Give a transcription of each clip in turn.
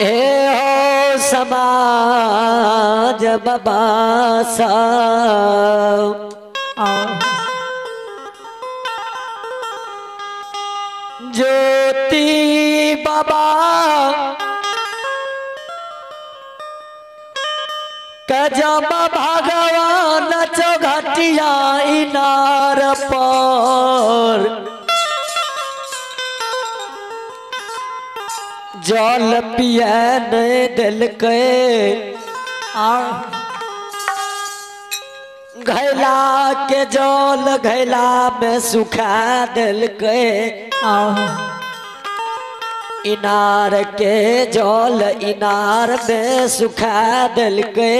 ए हो समाज बाबा साहब ज्योति बाबा कजम भगवान चौघटिया इनार पर जल पिए नहीं दिलके घैला के जल घैला में सुखा दिलके इनार के जल इनार में सुखा दिलके।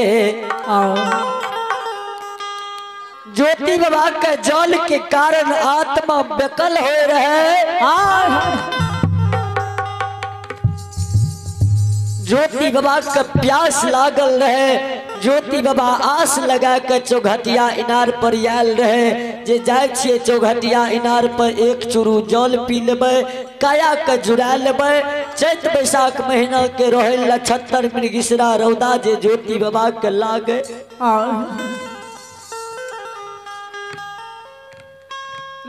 ज्योति बाबा के जल के कारण आत्मा बेकल हो रहे। ज्योति बाबा के प्यास लागल रहे। ज्योति बाबा आस लगा के चौघटिया इनार पर आयल रहे जे जाय छियै चौघटिया इनार पर एक चूरू जल पी लेबै, काया के जुड़ा लेबै। चैत बैसाख महीना के रहे नक्षत्र मृगशिरा रौदा जे ज्योति बाबा के लागे।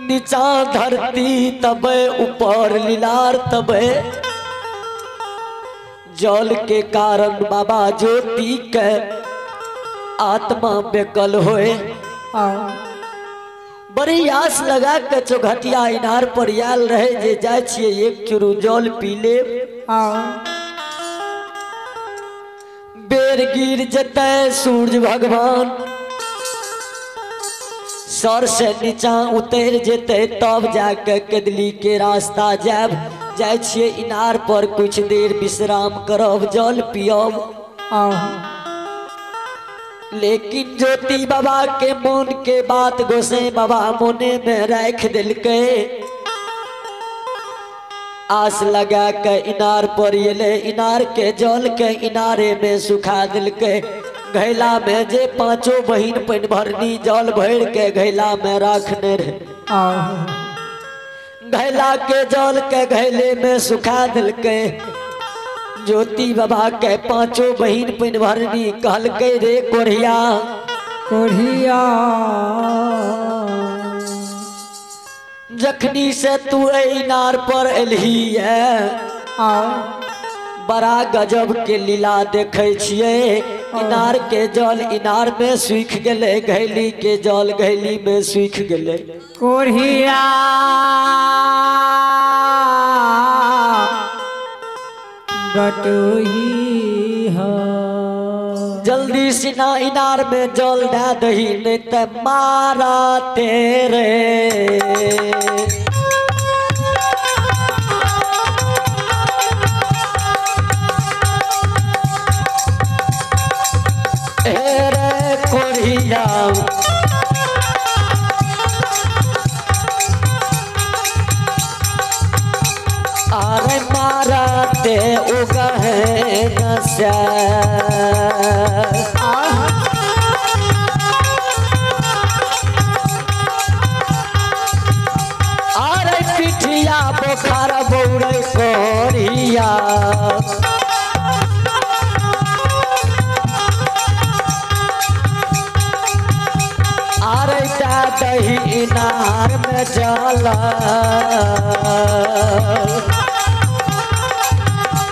नीचा धरती तबे ऊपर लीलार तबे जल के कारण बाबा ज्योति के आत्मा बेकल होए। बड़ी आस लगा के चौघटिया इनार पर आयल रहे जे जाय छियै एक चूरू जल पी ले, बेर गिर जतै सूरज भगवान सर से नीचा उतर जेतै तब जाके केदली के रास्ता जायब। जाय छियै इनार पर कुछ देर विश्राम करब, जल पियब। लेकिन ज्योति बाबा के मन के बात गोसाई बाबा मोने में राख दिलके। आस लगा के इनार पर एलै, इनार के जल के इनारे में सुखा दिलके। घैला में जे पांचों बहिन पनि भरनी जल भर के घैला में राखने रहे, घैला के जल के घैले में सुखा दिलके। ज्योति बाबा के पांचों बहिन पनि भरनी कहलकै रे कोढ़िया कोढ़िया जखनी से तू इनार पर एलही है बड़ा गजब के लीला देखे छियै। इनार के जल इनार में सूख गेलै, घैली के जल घैली में सूख गेलै। कोढ़िया बटोही हो जल्दी सिना इनार में जल दे दही नहीं ते मारा तेरे। रे कोढ़िया अरे मारा ते उगहे नशा। अरे पिठिया बोखार बौरे कोढ़िया अरे दही इनार में जल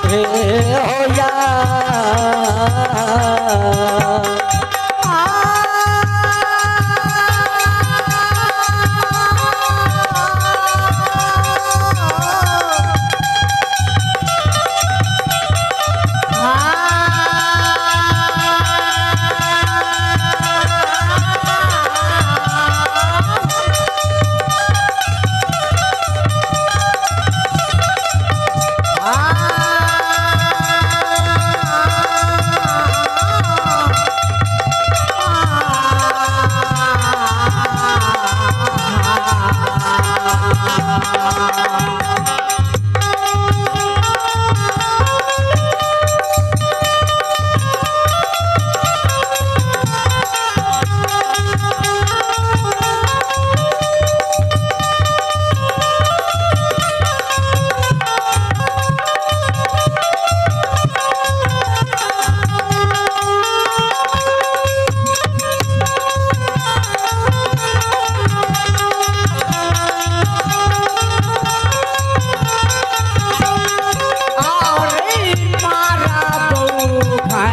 हे हो या। आ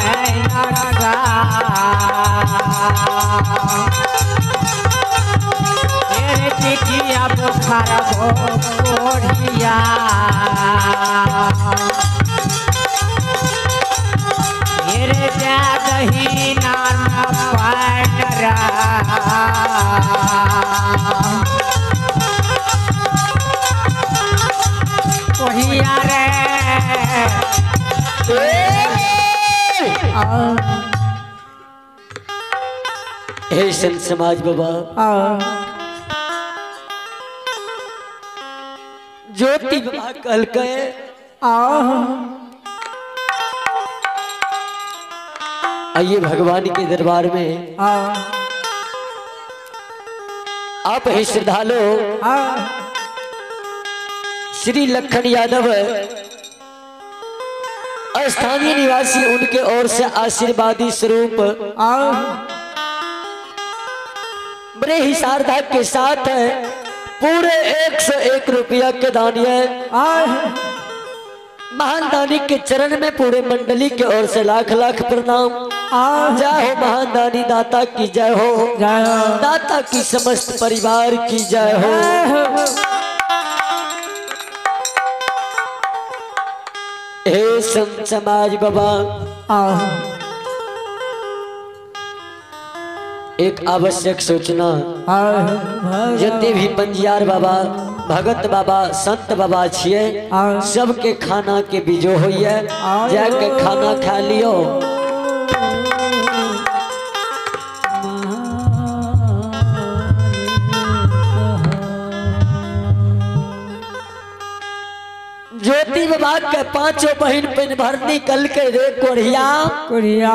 पाइन टिकिया बोखार कोढ़िया दही नार पाइन कोढ़िया रे। हे संत समाज बाबा, ज्योति बाबा कहलकै आइए भगवान के दरबार में आप ही श्रद्धालु श्री लखन यादव स्थानीय निवासी उनके ओर से आशीर्वादी स्वरूप बड़े ही श्रद्धा के साथ है पूरे 101 रुपया के दान है। महान दानी के चरण में पूरे मंडली के ओर से लाख लाख प्रणाम। जय हो महान दानी दाता की जय हो, दाता की समस्त परिवार की जय हो। हे संत समाज बाबा, एक आवश्यक सूचना, जितने भी पंजियार बाबा, भगत बाबा, संत बाबा छिए, सबके खाना के बीजो होइए, जाके खाना खा लियो। ज्योति बाबा के पांचों बहन पिन भरनी कल के रे कोढ़िया कोढ़िया,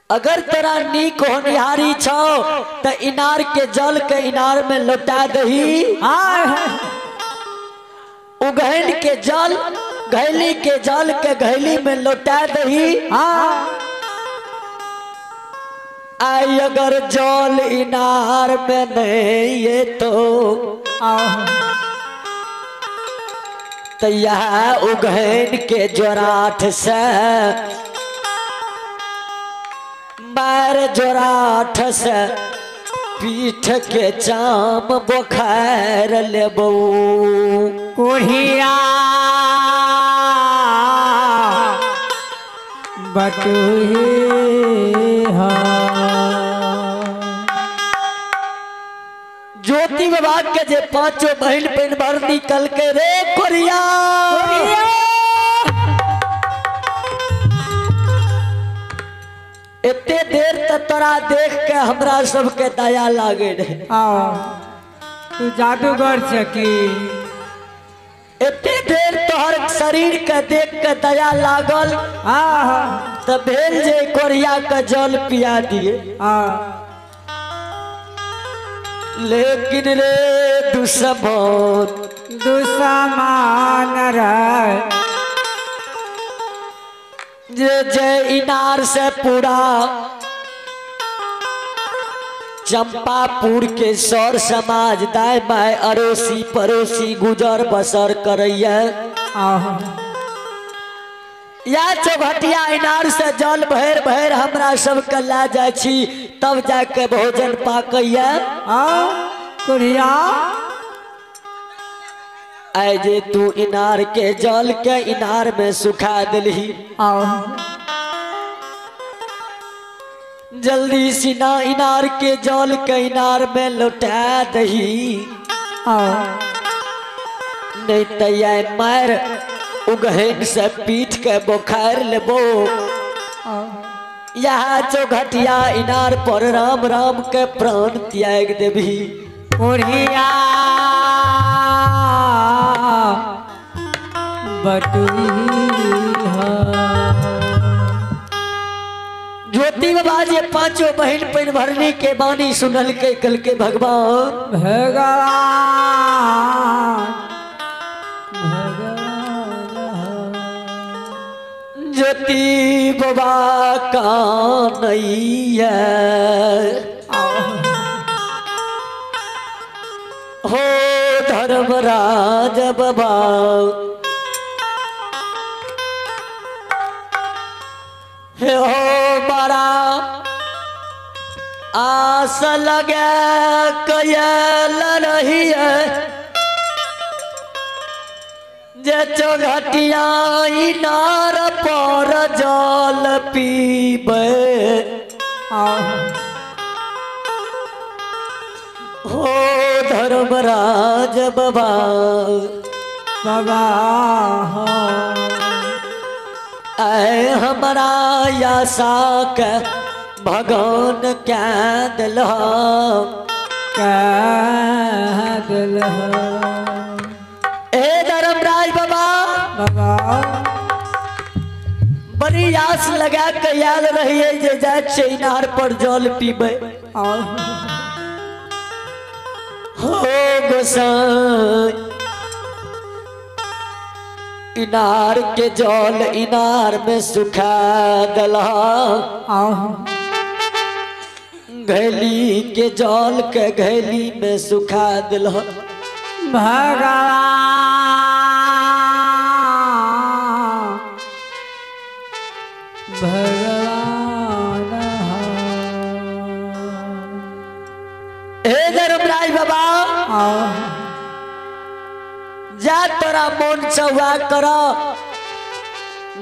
अगर तोरा नीक होनिहारी छौ त इनार के जल के इनार में लौटा दही, उगहन के जल घैली के जल के घैली में लौटा दही। आई अगर जल इनार में नहीं ये तो यह उगहन के जोराठ से मार जोराठ से पीठ के चाम बोखार लेबू। कोढ़िया बटुही ज्योति बाबा के जे पांचों बहन पेन भर निकल के रे कोढ़िया, एते देर तक तोरा देख के हमरा सबके दया लागे रहे। तू जादूगर छकी, एते देर तोहर शरीर के देख के दया लागल त भेल जे कोढ़िया के जल पिया दिए। लेकिन रे दुश्मन दुश्मन रे जे जय इनार से पूरा चंपापुर के सौर समाज दाय बाय अड़ोसी पड़ोसी गुजर बसर करैया, या चौघटिया इनार से जल भर भर हमरा सबके ला जाय छी तब जाके भोजन पाकैया। कोढ़िया आय जे तू इनार के जल के इनार में सुखा दिलही, जल्दी सिना इनार के जल के इनार में लौटा दही, नहीं तो यह मार उगहन से पीठ के बोखार लेबो। यहाँ चौघटिया इनार पर राम राम के प्राण त्याग देबी। कोढ़िया ज्योति बाबा जे पांचों बहन पेन भरनी के बानी सुनल के कल के भगवान भगवान ज्योति बाबा का नैया हो धर्मराज बाबा हे हो बड़ा आस लगे कयल रही है जे चौघटिया इनार पर जल पीबे। हो धर्मराज बाबा बाबा हो ऐ हमारा आशा के भगवान क्या दिल क्या दिल। ए धर्मराज बाबा बाबा बड़ी आस लगा के आयल रहिए जे जाय छै इनार पर जल पीबे। हो गोसाई इनार के जल इनार में सुखा दला, घैली के जल के घैली में सुखा दिल। भगवान भगवान हे धर्मराज बाबा जा तोरा मन चौआ कर,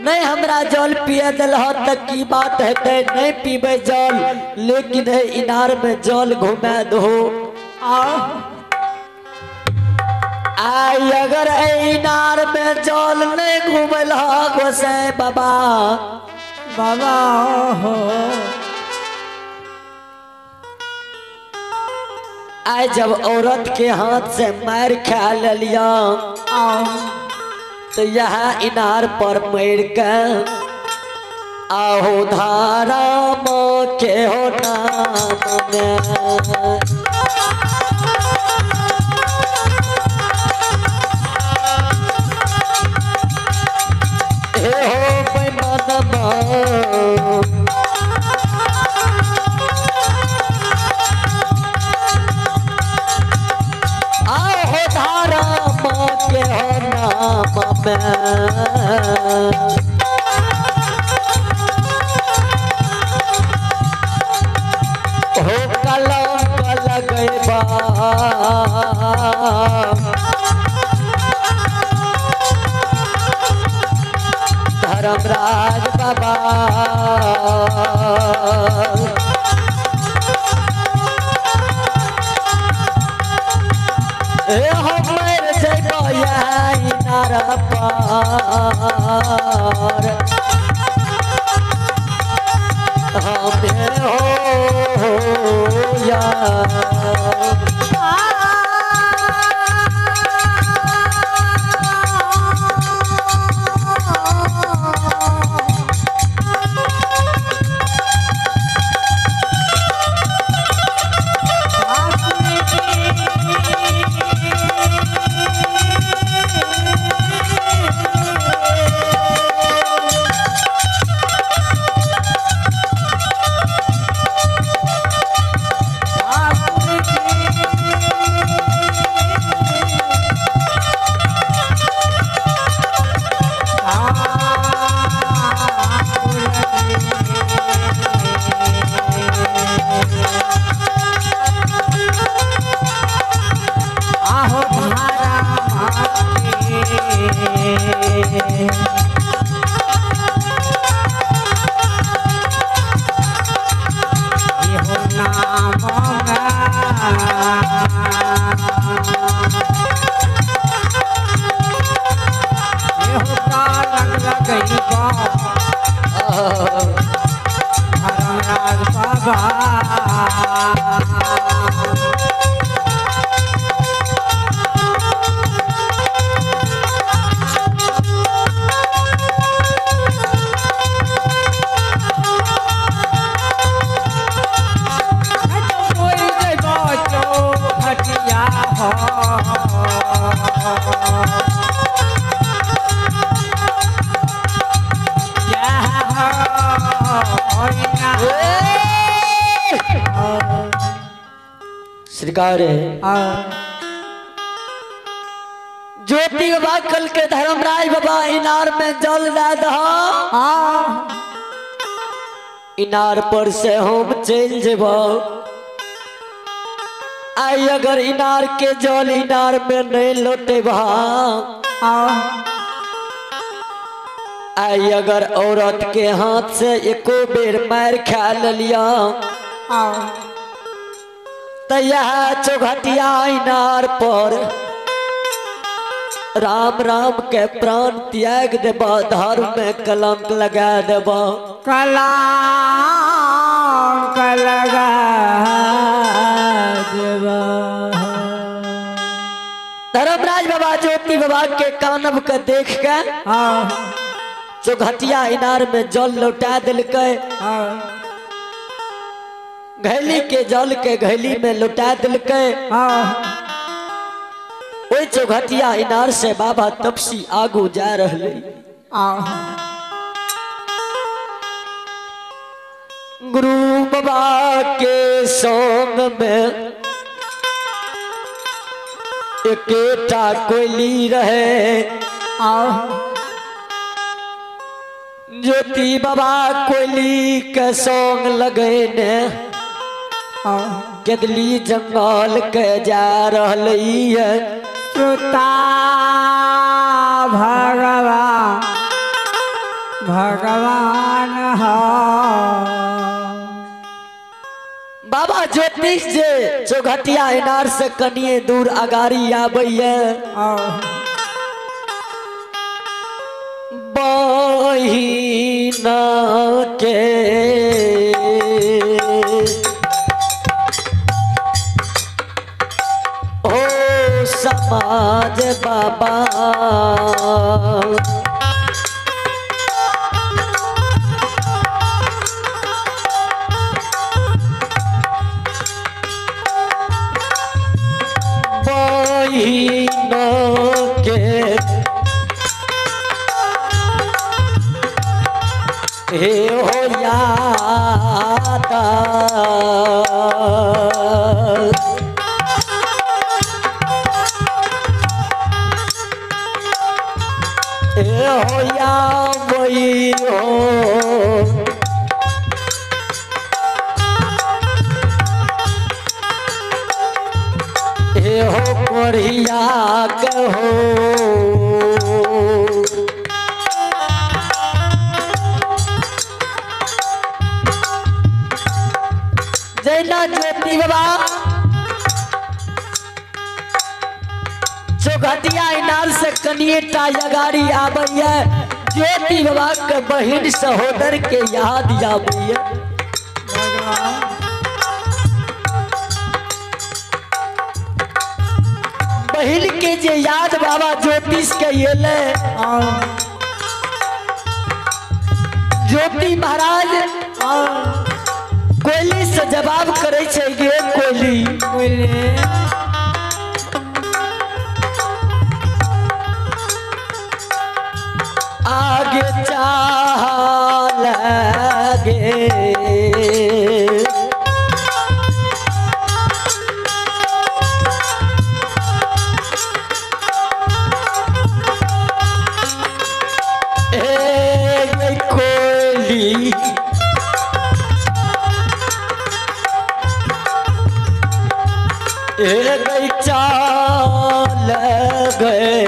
नहीं हमरा जल पिए दिल त की बात हेतै, नहीं पीबे जल लेकिन है इनार में जल घुमा दो। आई अगर इनार में जल नहीं घुमल गोसाई बाबा बाबा हो आए जब औरत के हाथ से मार खा लिया तो यहाँ इनार पर मर के आहो धारा के हो नाम में। हे हो मनवा आहो धारा के हो नाम में। हो कलंक लगैबा धर्मराज बाबा ए हो मर जइबो इनार पर हमें हो या। श्रीकार ज्योति बाबा कल के धर्मराज बाबा इनार में जल दे दहा। इनार पर से हम चल जेबो। आई अगर इनार के जल इनार में नहीं लौटेबा, आई अगर औरत के हाथ से एको बेर मार खा लिया तो यह चौघटिया इनार पर राम राम के प्राण त्याग देबा, धर्म में कलंक लगा देबा। कलंक लगा देबा। धर्मराज बाबा ज्योति बाबा के कानब के देख के चौघटिया इनार में जल लौटा दिलकै, घैली के जल के घैली में लौटा दिलकै। ओहि चौघटिया इनार से बाबा तपसी आगू जा रहे। गुरु बाबा के संग में एकेटा कोयली रहे। ज्योति बाबा कोयली के संग लगेने केदली जंगल के जा रही है। श्रोता भगवान भगवान हा। बाबा ज्योतिष जे चौघटिया इनार से कनिए दूर अगाड़ी आबैया बहिना के ओ समाज बाबा बहिना के हे हो यादा हे हो या वही हो हे हो कोढ़िया कहो। जैना ज्योति बाबा चौघटिया इनार से कनिएटा अगाड़ी आबैया ज्योति बाबा के बहिन सहोदर के याद आबैया। बहिन के जे याद बाबा ज्योतिष के एलै, ज्योति महाराज कोयली से जवाब करे छै गे कोयली आगे चाह लगे कोयली गई चाल गए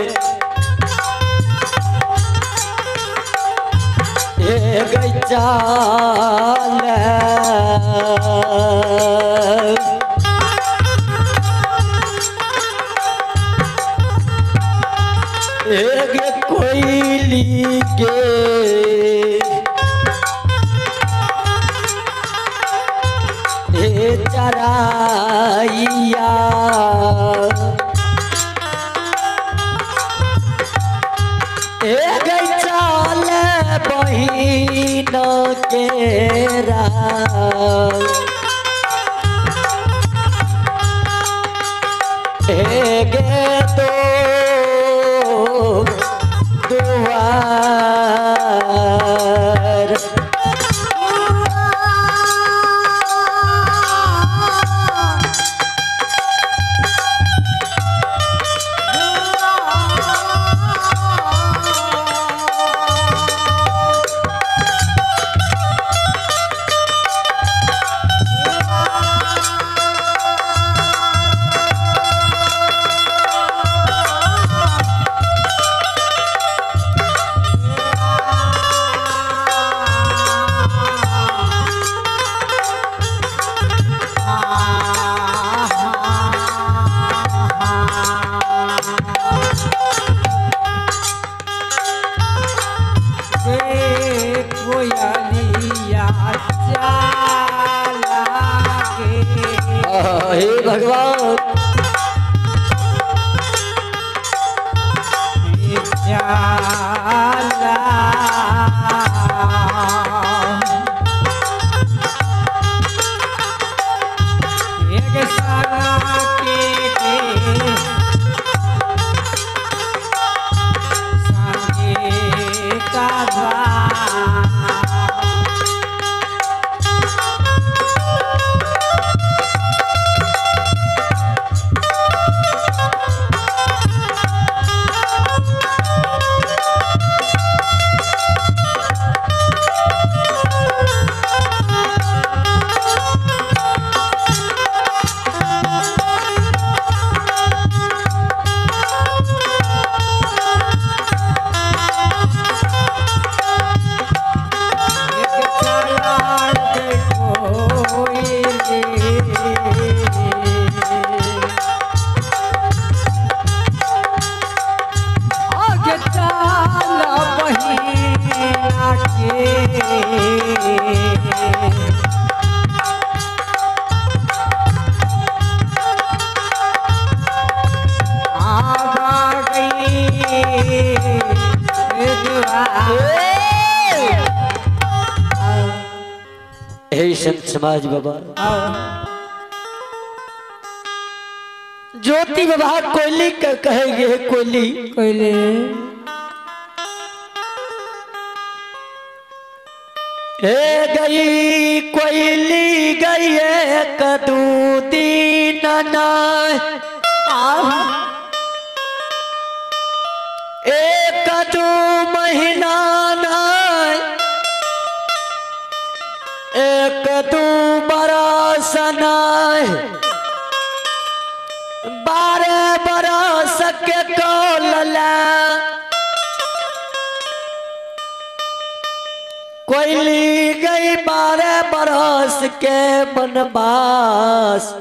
गई चाल गे कोयली के चराइया गई चाल बहिन के गे दो दुआर कोयलिया चाला के। हे भगवान चाला एक साला के संगे का। हे संत समाज बाबा ज्योति बाबा कोयली के कहेंगे कोयली कोयली हे गई कोयली गई कदू दीन एक दू महीना एक दू बरस नाय 12 बरस के कौल कोयली गई 12 बरस के बनवास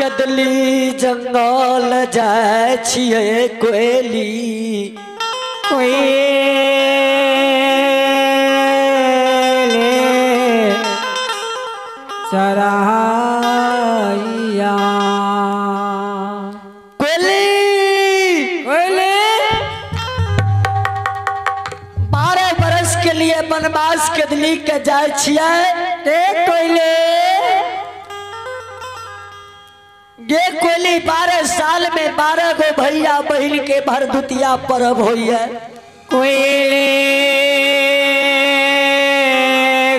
कदली जंगल जाय छियै कोयली कोयली चराइया कोयली कोयली 12 बरस के लिए बनवास कदली के जाय छियै कोयली गे कोयली 12 साल में 12 गो भैया बहन के भरदुतिया पर्व होइए कोयली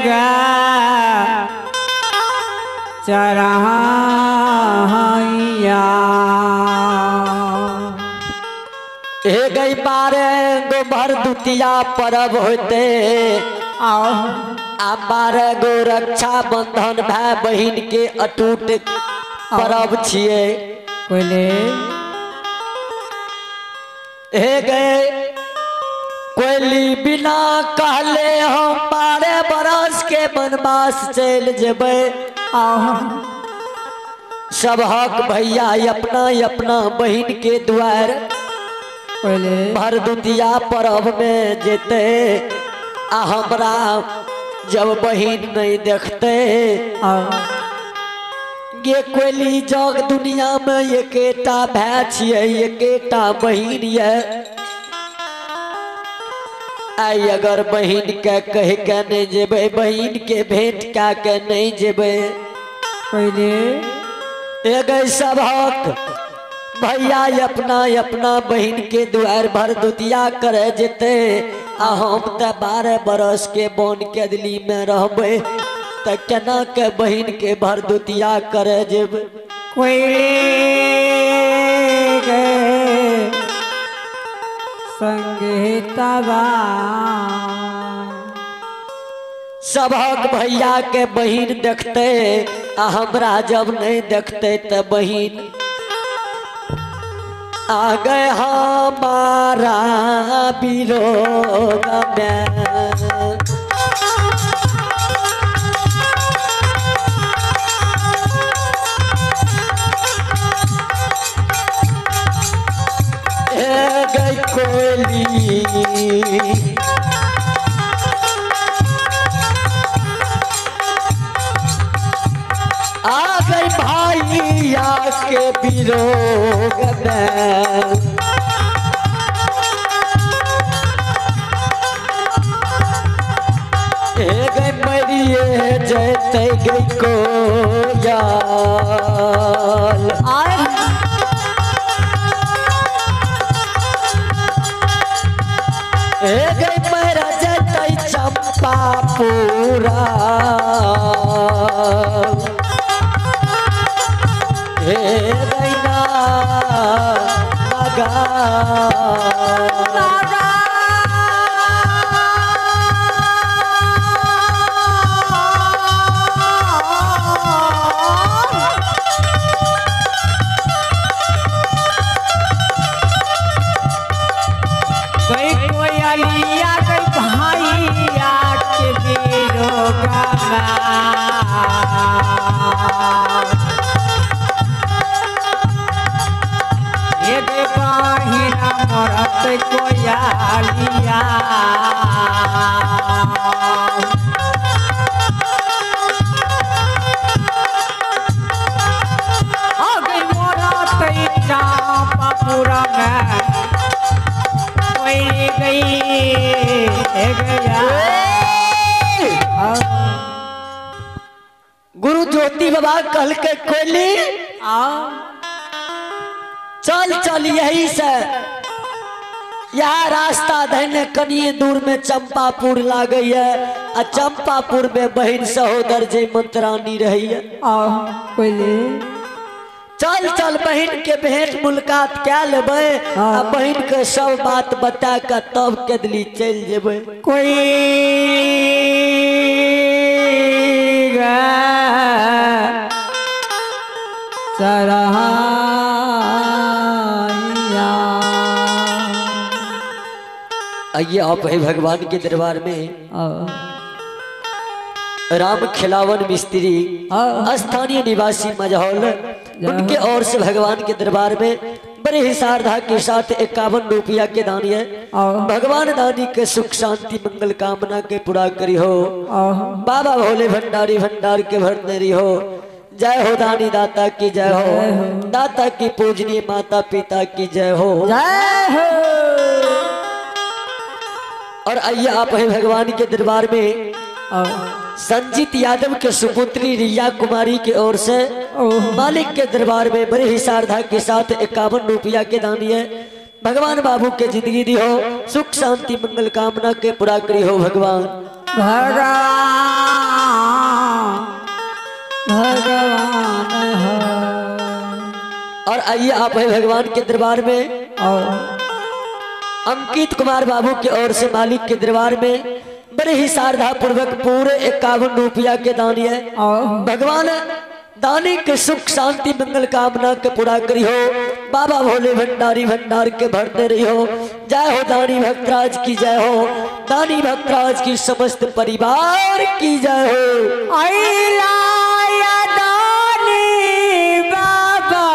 गा चराइया हे गई 12 गो भरदुतिया पर्व होते आ 12 गो रक्षा बंधन भाई बहन के अटूट पर्व छियै कोयली हे गए कोयली बिना कहले हम 12 बरस के बनवास चल जेबै। सबहक भैया अपना अपना बहन के द्वार भरदुतिया पर्व में जेते आ हमरा जब बहन नहीं देखते गे कोयली जग दुनिया में एकेटा भाई छियै एकेटा बहन ये आई अगर बहन के कह के नहीं जेबै बहन के भेंट कै के नहीं जेबै सबहक भैया अपना अपना बहन के द्वार भरदुतिया करे जेते आ हम त 12 बरस के बन कदली में रहबै त केना के बहन के भरदुतिया करे जेबै। कोयली के संगीतवा सबहक भैया के बहन देखते आ हमरा जब नहीं देखते त बहन आ गए हमारा विरोध में। गई कोयली आ गई भाइया के विरोग में। गई मरिए जैते गई कोयल गई मेरा जैते चंपा पूरा हे गई ना लगा कोयलिया आ गई मोरा तई चांपापुरा में कोई गई गया। गुरु ज्योति बाबा कल के कोयली चल चल यही से यह रास्ता धने कनिए दूर में चंपापुर लागे है आ चंपापुर में बहन सहोदर जे मंत्रानी रही है। चल चल बहन के भेंट मुलाकात क्या लेबै आ बहन के सब बात बता के तब के दिली चल जेबै। कोई आइए आप है भगवान के दरबार में राम खिलावन मिस्त्री स्थानीय निवासी मझौल उनके ओर से भगवान के दरबार में बड़े ही श्रद्धा के साथ 51 रुपया के दान है। भगवान दानी के सुख शांति मंगल कामना के पूरा करी हो। बाबा भोले भंडारी भंडार के भरने हो। जय हो दानी दाता की जय हो, दाता की पूजनीय माता पिता की जय हो, जय हो। और आइए आप है भगवान के दरबार में संजीत यादव के सुपुत्री रिया कुमारी के ओर से मालिक के दरबार में बड़े ही श्रद्धा के साथ 51 रुपया के दान है। भगवान बाबू के जिंदगी दी हो, सुख शांति मंगल कामना के पूरा करी हो भगवान। भगवान भगवान। और आइए आप है भगवान के दरबार में अंकित कुमार बाबू के ओर से मालिक के दरबार में बड़े ही श्रद्धा पूर्वक पूरे 51 रुपया के दान है। भगवान दानी के सुख शांति मंगल कामना के पूरा करी हो। बाबा भोले भंडारी भंडार के भरते रही हो। जय हो दानी भक्तराज की जय हो, दानी भक्तराज की समस्त परिवार की जय हो। दानी बाबा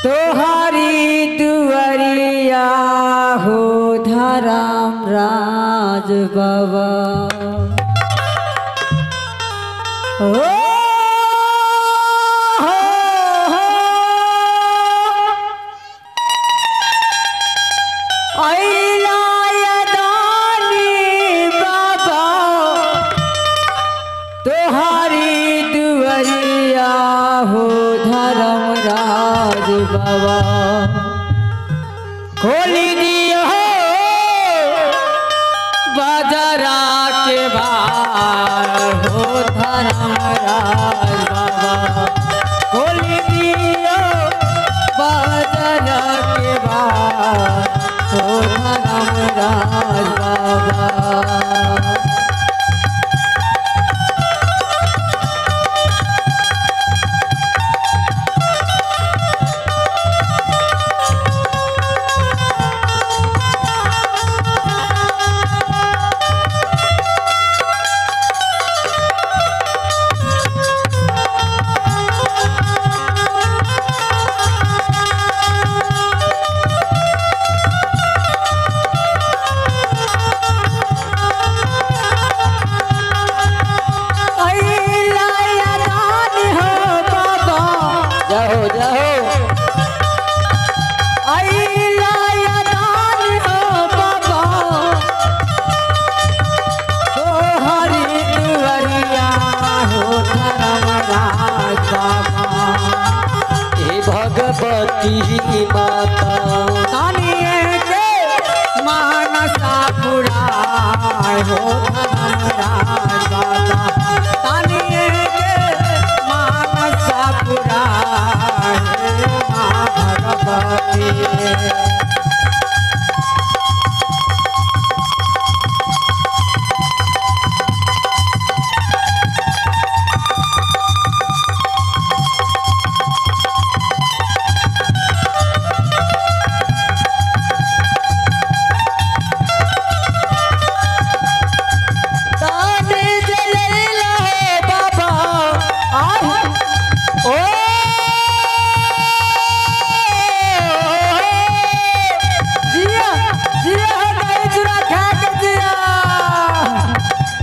तोहारी दुआरिया हो धराम राज बाबा ओ हो हो अइला दानी बाबा तोहारी दुआरिया हो धर्म राज बाबा खोली दियो बाजारा के बार हो धर्म राज बाबा खोली दियो बाजारा के बार हो धर्म राज बाबा। जय हो जय हो। अइला दान हो बाबा ओ हरि दुआरिया हो धर्मराज बाबा। हे भगवती माता तानिए के मानसा पुराय हो धर्मराज बाबा। तानिए के मानसा पुराय माँ भगवती। ताने जलेला हो बाबा ओ जिया जिया हो दही चूड़ा खा के जिया।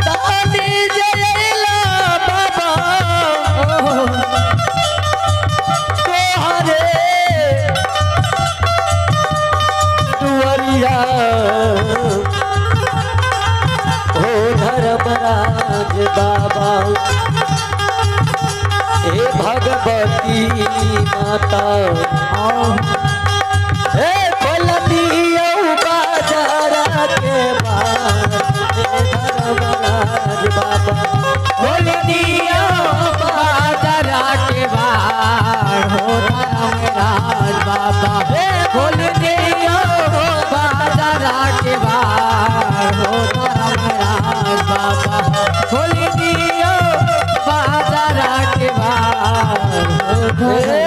ताने जलेला बाबा तोहरे दुआरिया हो धर्मराज बाबा। हे भगवती माता हे खोलदियौ बाजार के बार हे धर्मराज बाबा। खोल दियो बाजार के बार हो धर्मराज बाबा। खोल दियो बाजार के बार हो धर्मराज बाबा। खोल दियो बाजार के बार हो धर्मराज।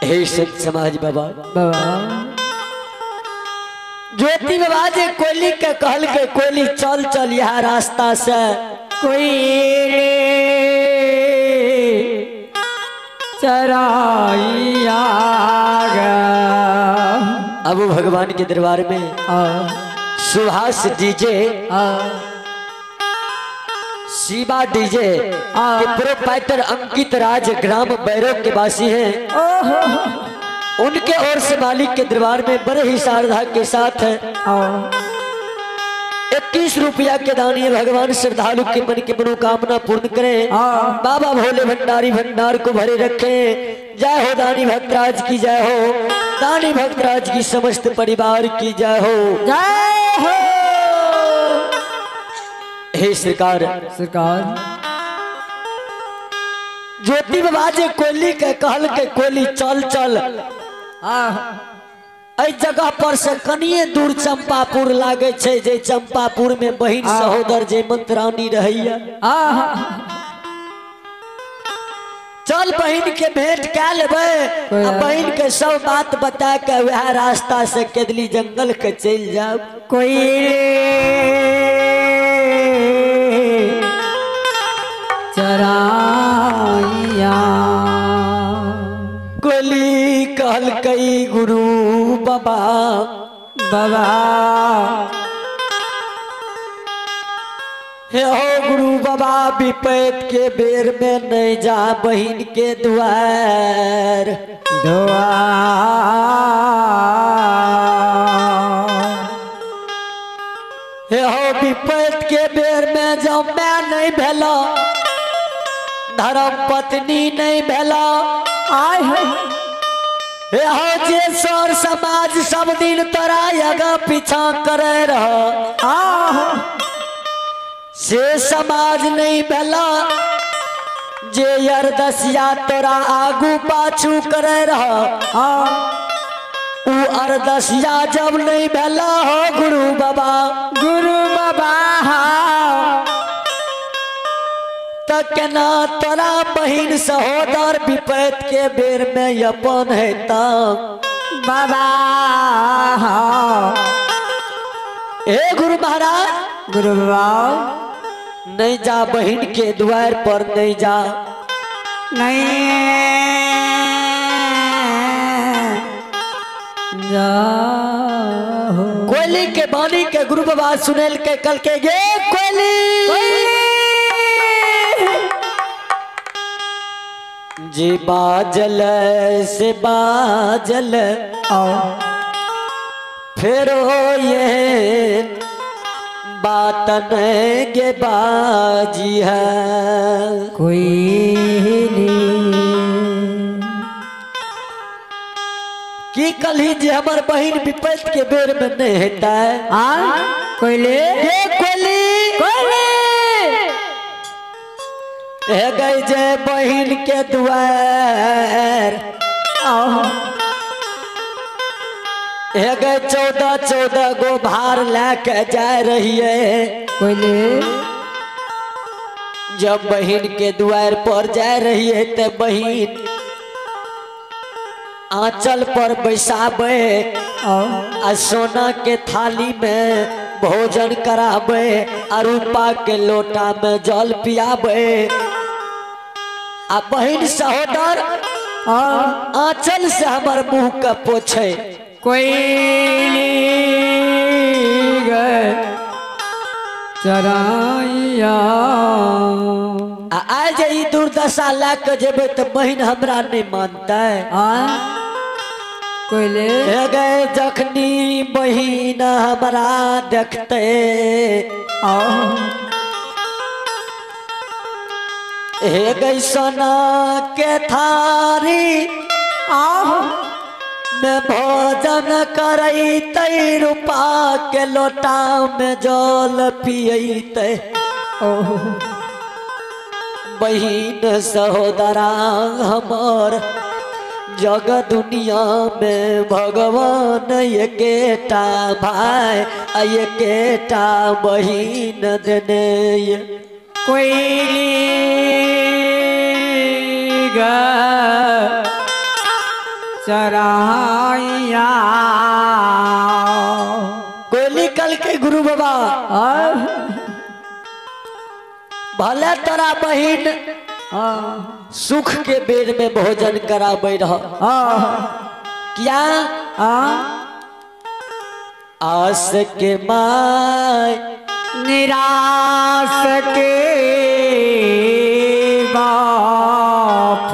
हे संत समाज बाबा बाबा ज्योति बाबा जे कोयली के कहल के कोयली चल चल यह रास्ता से कोई चराइया अब भगवान के दरबार में सुभाष डीजे शिवा डीजे के प्रोपाइटर अंकित राज ग्राम बैरों के वासी हैं। उनके ओर से मालिक के दरबार में बड़े ही श्रद्धा के साथ है 21 रुपया के दानी भगवान श्रद्धालु के मन की मनोकामना पूर्ण करें। बाबा भोले भंडारी भंडार को भरे रखें। जय हो दानी भक्तराज की जय हो, दानी भक्तराज की समस्त परिवार की जय हो, जय हो। हे सरकार सरकार ज्योति बाबा जे कोयली के कहल के कोयली चल चल एहि जगह पर से कनिए दूर चंपापुर लागे छै, जे चंपापुर में बहिन सहोदर जे मंत्रानी रहैया। चल बहिन के भेंट कै लेबै आ बहिन के सब बात बता के वह रास्ता से केदली जंगल के चलि जाब। कोई चराइया कोयली कहलकै गुरु बाबा बाबा हे हो गुरु बाबा विपैत के बेर में नहीं जा बहिन के द्वार दुआर। हे हो विपैत के बेर में जब मैं नहीं भेला, धर्म पत्नी नहीं भेला, आय है हे हो जे सर समाज सब दिन तोरा आगा पीछा करे रह, से समाज नहीं भेला जे अरदसिया तोरा आगू पाछू करे रह, उ अरदसिया जब नहीं भेला हो गुरु बाबा गुरु बाबा त केना तोरा बहिन सहोदर विपैत के बेर में अपन है बाबा। हे गुरु महाराज गुरु बाबा नहीं जा बहिन के द्वार पर नहीं जा, नहीं जा। कोयली के बानी के गुरु बाबा सुनेल के कल के गे कोयली जी बाजल से बाजल फेरो ये बात के बाजी है कोई की कल ही जे हमर बहिन विपत के बेर में नहीं हेता है। कोयले कोयली हे गई जे बहिन के दुआर हे गए 14 14 गो भार लेके जा रही है। कोयले जब बहिन के दुआर पर जा रही है तो बहिन आंचल पर बैसाबे आ सोना के थाली में भोजन कराबे आ रूपा के लोटा में जल पियाबे आ बहिन सहोदर आंचल से हमर मुंह के पोछे। कोयली गए चराइया आज ई दुर्दशा ला के जेबे तो बहिन हमरा नहीं मानता है। कोयले गए जखनी बहिन हमरा देखते हे गई सोना के थारी में भोजन करैते रूपा के लोटा में जल पियते। बहिन सहोदरा हमर जग दुनिया में भगवान एकेटा भाई एकेटा बहिन देने। कोयली चराइया कोयली कल के गुरु बाबा भले तोरा बहिन सुख के बेर में भोजन कराबे रह क्या आस के my निराश के बाप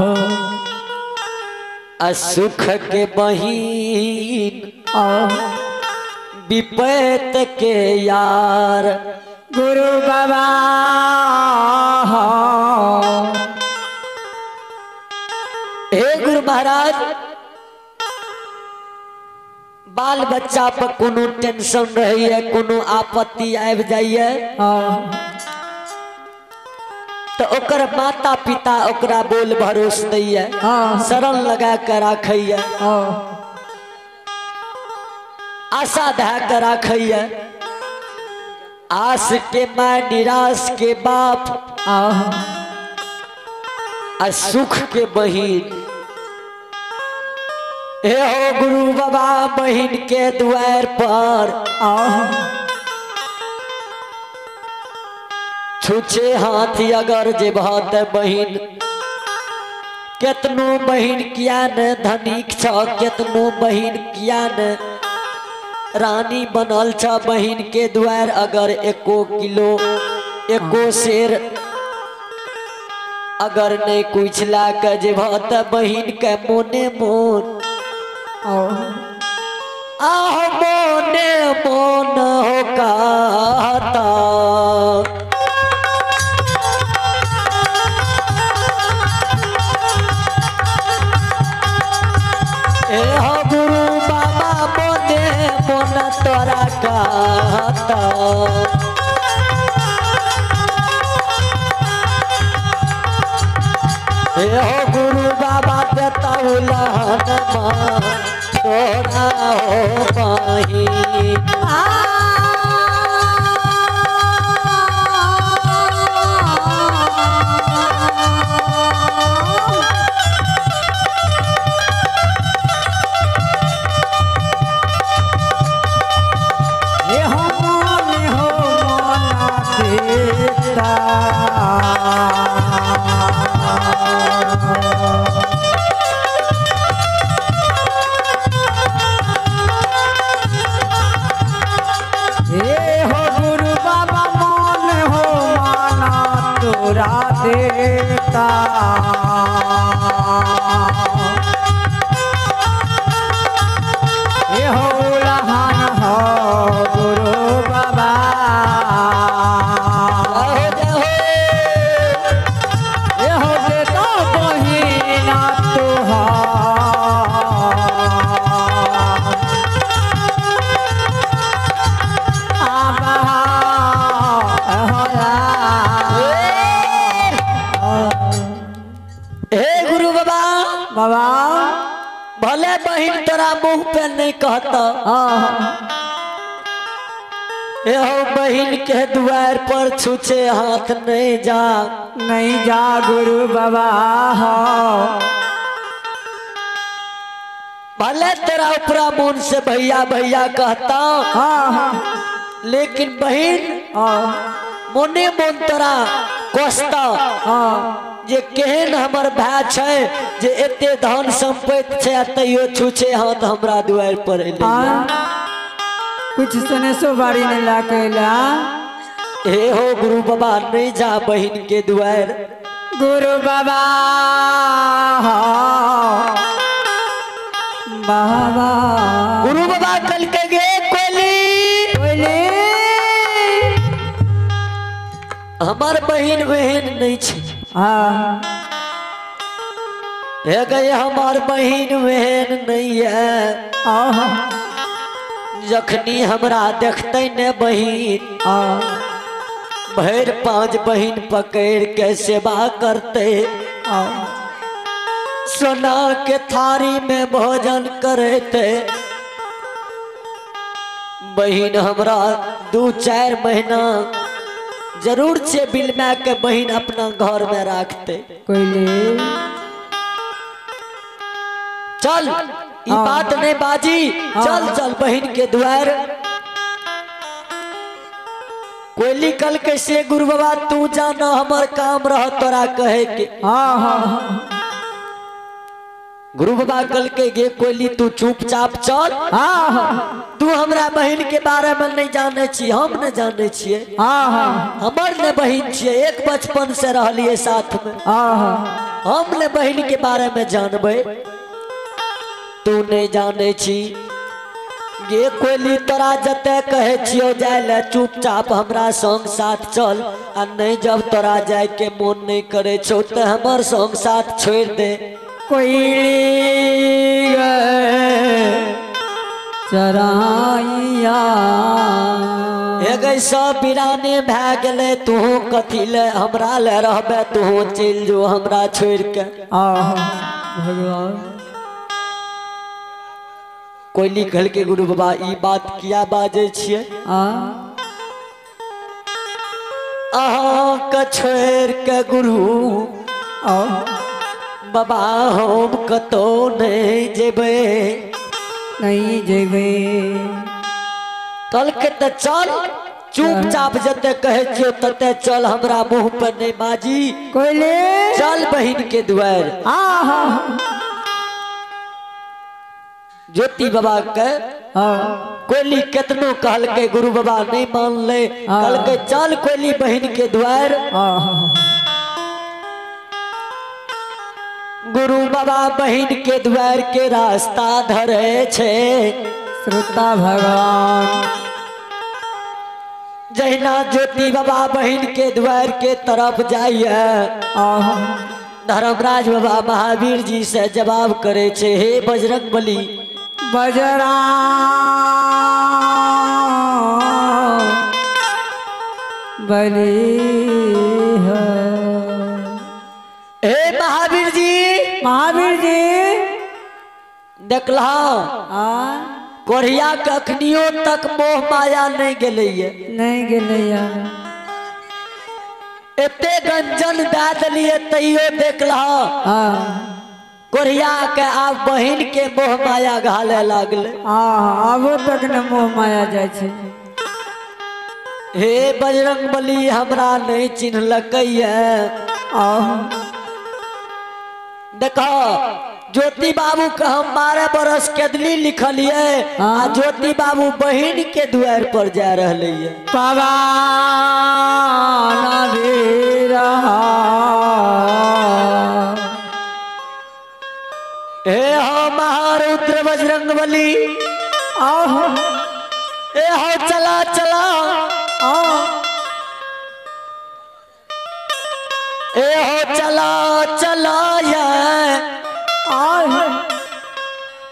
असुख के बहिन विपत के यार गुरु बाबा। हे गुरु महाराज, बाल बच्चा पर कोनो टेंशन रही है, कोनो आपत्ति आबि जाइए तो ओकर माता पिता ओकरा बोल भरोस दैया, शरण लगा के राखैया, आशा धऽ के राखैया। आस के माय निराश के बाप आ सुख के बहिन। हे हो गुरु बाबा, बहिन के द्वार पर छुछे हाथी अगर जेबह त बहिन केतनो बहिन किया ने धनिक छ, केतनो बहिन किया ने रानी बनल छ, बहिन के द्वार अगर एको किलो एको शेर अगर नहीं कुछ ला के जेबह त बहिन के मोने मोन आह मोने मोन हो कहता। हो गुरु बाबा मोने मोन तोरा कहता। हो गुरु बाबा देतौलहन तोरा हो बहिन। बाबा भले बहिन तोरा मुंह पे नहीं कहता, एहो बहिन के द्वार पर छूछे हाथ नहीं जा, नहीं जा गुरु बाबा। भले तेरा उपरा मन से भैया भैया कहता, लेकिन बहिन मोने मन तोरा कोसता जे केहन हमर भाई छै जे एते धन संपत्ति छै आ तैयो छूछे हाथ हमरा दुआर पर एलै। कुछ सुने सो बारी नहीं ला कैला। हे हो गुरु बाबा नहीं जा बहिन के दुआर। गुरु बाबा बाबा गुरु बाबा कल के गे कोली कोली हमार बहिन बहन नहीं छे। हे गए हमार बहिन बहन नहीं है। जखनी हमरा देखते ने बहिन भैर पांच बहिन पकड़ के सेवा करते, सोना के थारी में भोजन करते। बहिन हमरा 2-4 महीना जरूर से बिलमा के बहिन अपना घर में रखते। चल ये बात नहीं बाजी, चल चल बहिन के द्वार। कोयली कल कैसे गुरु बाबा तू जाना हमार काम रह तोरा कहे के। गुरु बाबा कल के गे कोयली तू चुपचाप चल, तू हमरा बहिन के बारे में नहीं जाने छी, हम नहीं जाने छिए, हमर ने बहिन छिए, एक बचपन से रहलिए साथ में, हम ने बहिन के बारे में जानबे, तू नहीं जाने छी। गे कोयली तोरा जते कहे छियो जाय ले चुपचाप हमरा संग साथ चल, आ नहीं जब तोरा जाय के मन नहीं करे छो तो हमर संग साथ छोड़ दे। कोयली चराइया हे गई सब बिराने भै गेलै, तू कथी ले हमरा ले रहबे, तू चलि जो हमरा छोड़ के। भगवान कोयली कहल के गुरु बाबा ई बात किया बाजै छियै? अहाँ के छोड़ के गुरु बाबा हम कतौ नहीं जेबै, नहीं जेबै। कल के तो चल चुपचाप जते कहे छियो तते चल, हमरा मुँह पर नहीं बाजी। कोयली चल बहिन के दुआर। ज्योति बाबा के कोयली केतनो कहल के गुरु बाबा नहीं मान ले, कहल के चल कोयली बहिन के द्वार। गुरु बाबा बहिन के द्वार के रास्ता धरे छे श्रोता भगवान। जहिना ज्योति बाबा बहिन के द्वार के तरफ जाइए, धर्मराज बाबा महावीर जी से जवाब करे छे, हे बजरंग बली बजरंग बली हे महावीर जी, महावीर जी देखला कोढ़िया के अखनियो तक मोह माया नहीं गेलैया, नहीं गेलैया। एते गंजन दे देलिए तैयो देखला कोढ़िया के आब बहिन के मोह माया घाले लागले। आबो तक न मोह माया जाय छै। हे बजरंग बली हमरा नहीं चिन्हलकैया। देखो ज्योति बाबू के हम 12 बरस केदली लिखलिए आ ज्योति बाबू बहिन के द्वार पर जा रहे है। हे हो महारुद्र बजरंग बली हे हो चला चला ए हो चला चला ये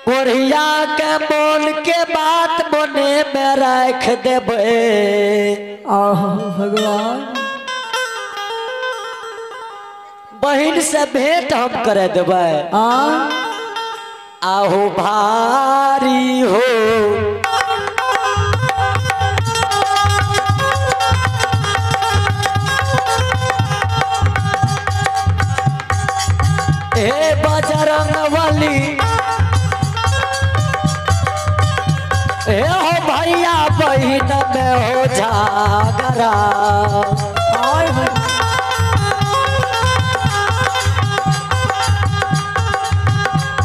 कोढ़िया के मोन के बात मोने में रख देबे। आह भगवान बहिन से भेंट हम करे देबै। आहो भारी हो हे बजरंग बली, हे हो भैया बहिन में हो झगड़ा।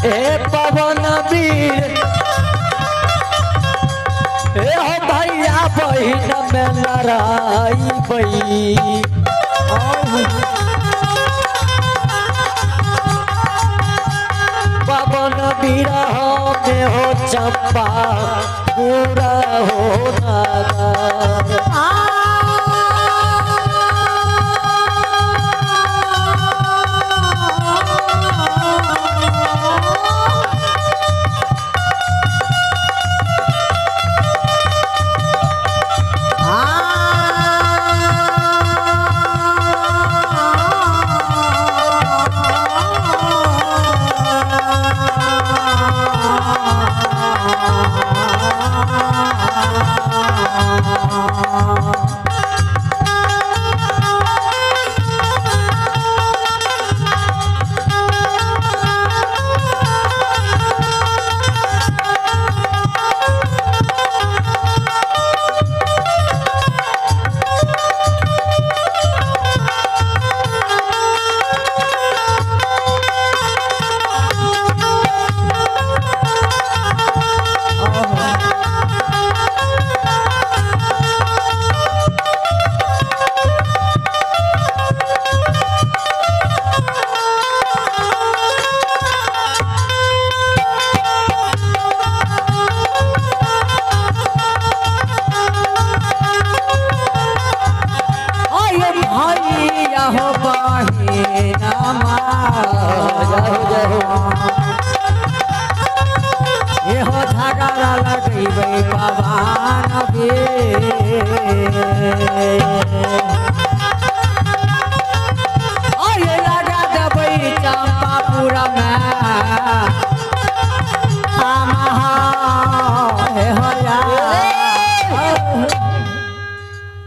हे पवन वीर, हे हो भैया बहिन में लड़ाई बई। पवन वीर में हो चंपा पूरा हो नगर।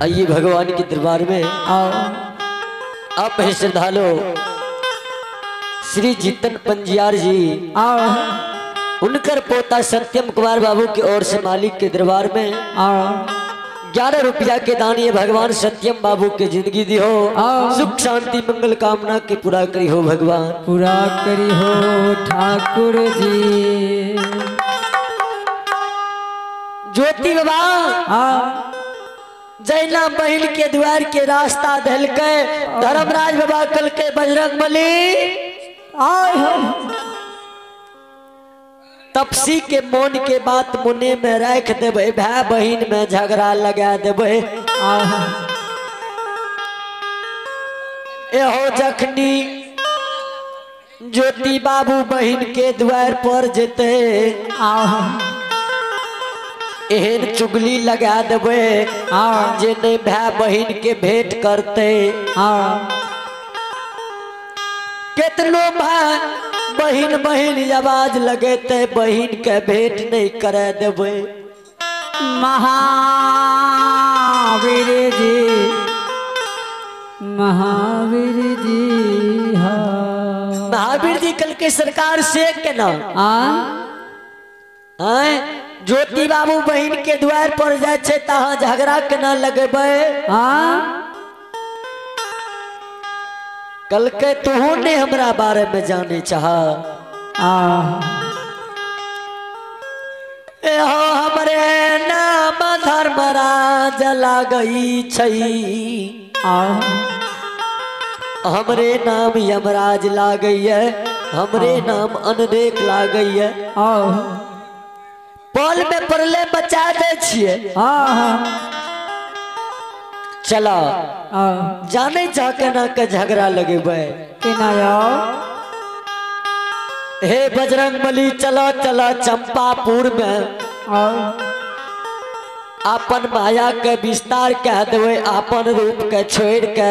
आइए भगवान के दरबार में आप है श्रद्धालु श्री जीतन पंजियार जी, उनकर पोता सत्यम कुमार बाबू की ओर से मालिक के दरबार में 11 रुपया के दान ये भगवान सत्यम बाबू के जिंदगी दी हो, सुख शांति मंगल कामना के पूरा करी हो भगवान, पूरा करी हो ठाकुर जी। ज्योति बाबा जैना बहन के द्वार के रास्ता धलके धर्मराज बाबा कल के बजरंग बली तपसी के मोन के बात मुने में रख देबै, भाई बहन में झगड़ा लगा देबै। एहो जखनी ज्योति बाबू बहन के द्वार पर जेते एहन चुगली लगा देबै जे नहीं भाई बहन के भेंट करते। कितनो भाई बहन बहन आवाज लगेते बहन के भेंट नहीं करे देबै। महावीर जी, महावीर जी, हाँ महावीर जी कल के सरकार से के ना ज्योति बाबू बहन के द्वार पर जाए छे तहाँ झगड़ा के ना लगेबै। कल के तुहू ने हमरा बारे में जाने चाह। एहो हमरे नाम धर्मराज लागई छई, हमरे नाम यमराज लागई है, हमरे नाम अनदेख लागई है। पल में पड़ले बचा दे छिए। चला जाने जा के ना के झगड़ा लगेबै। हे बजरंग बली चलो चलो चंपापुर में अपन माया के विस्तार कह देवे, अपन रूप के छोड़ के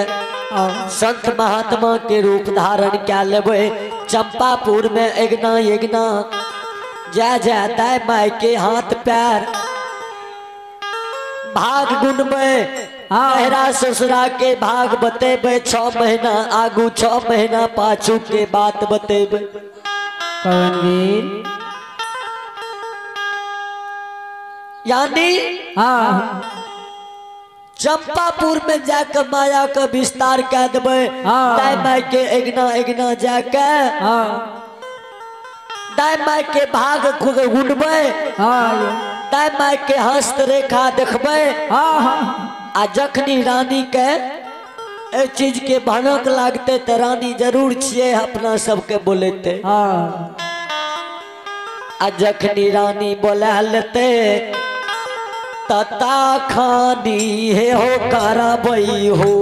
संत महात्मा के रूप धारण क्या लेबै चंपापुर में एगना एगना जा जा दाय my के हाथ पैर भाग गुनबै नहरा ससुरा के भाग बतेबै 6 महीना आगू 6 महीना पाछू के बात बतेबै। यानी चंपापुर में जाकर माया का विस्तार कह देबै दाय my के एगना एगना जाकर दाय my के भाग गुनबै दाय my के हस्त रेखा देखबै। आ जखनी रानी के ए चीज के भनक लागते तो रानी जरूर छिए अपना सबके बोलेते। आ जखनी रानी बोला लेते तता खानी हे हो करबई हो।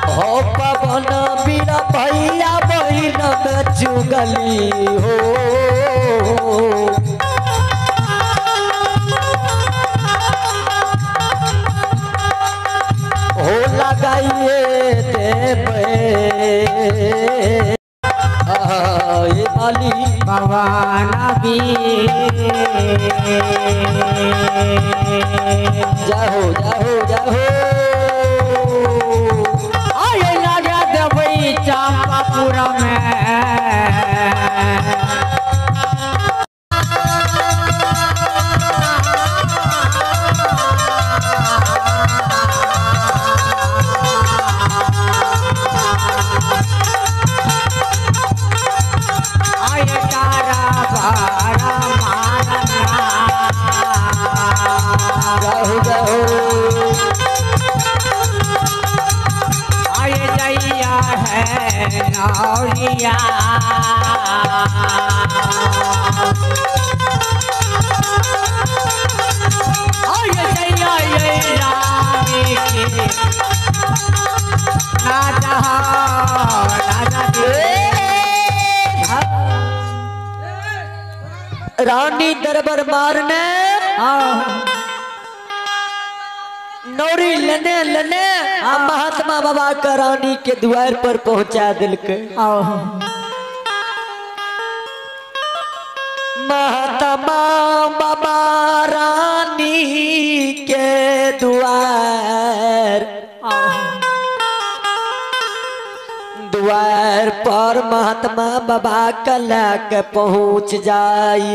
हो पवन बीर भैया बहिन में चुगली हो। हो लगाइए देबै ये माली बाबा नबी। जाहो जाहो जाहो आये लगा देबै चंपापुर में। रानी दरबार मारने नौरी लेने लेने महात्मा बाबा का रानी के द्वार पर पहुंचा दिलके। महात्मा बाबा रानी के द्वार द्वार पर महात्मा बाबा कला के पहुंच जाय